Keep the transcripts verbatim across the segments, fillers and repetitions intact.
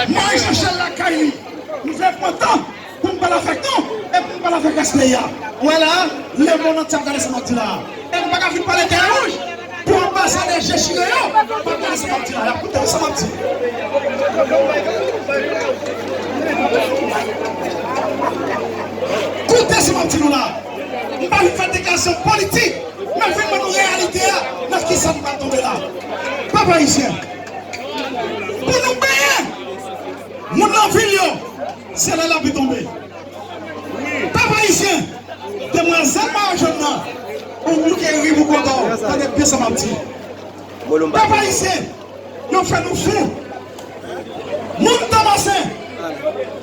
Moyiz Jan Chal lakay li. M vle pran tan pou m pale avèk nou e pou m pale avèk rès peyi a. Ou wè la, lemonn antye ap gade sa m ap di la. E m pa ka vin pale tè wouj pou anbasadè je chire yo pa gade sa m ap di la. Y ap koute sa m ap di. Koute sa m ap di nou la. M pa vin fè deklarasyon politik, men vin ban nou reyalite a nan kisa nou pral tonbe la. Pèp ayisyen, pou nou benyen moun nan vil yo, se la lapli tonbe. Pèp ayisyen, demwazèl mayo jòn nan, ou bouke ri pou kontan w, tande byen sa m ap di. Pèp ayisyen, yo fè nou fou. Moun Tomasen,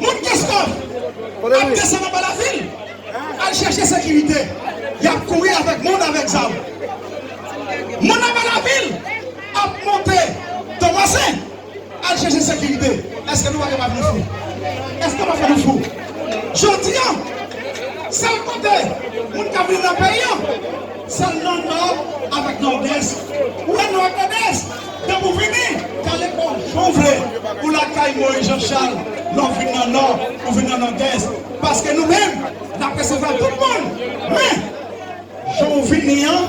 moun Keskòf ap desann anba lavil, al chèche sekirite. Y ap kouri avèk moun avèk zam. Moun anba lavil ap monte Tomasen, al chèche sekirite. Èske nou pa kapab nou fou? Èske nou pa fè nou fou? Jodi a, sèl kote moun ka vini nan peyi an, sèl nan nò avèk nòdès. Ou wè nò ak nòdès, depi w vini, kale kò w jan w vle. Ou lakay Moyiz Jan Chal, lè w vin nan nò, ou vin nan nòdès. Paske nou menm, n ap resevwa tout moun. Men, jan w vini an,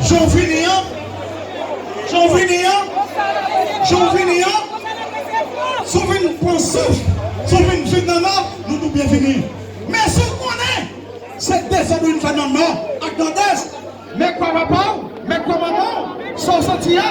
jan w vini an, jan w vini an, jan w vini an, si w vin pran souf, si w vin viv nan nò, nou tou byenvini. Men si w konnen se dezòd ou vin fè nan nò ak nòdès, men kwa papa w, men kwa manman w, sa w santi a.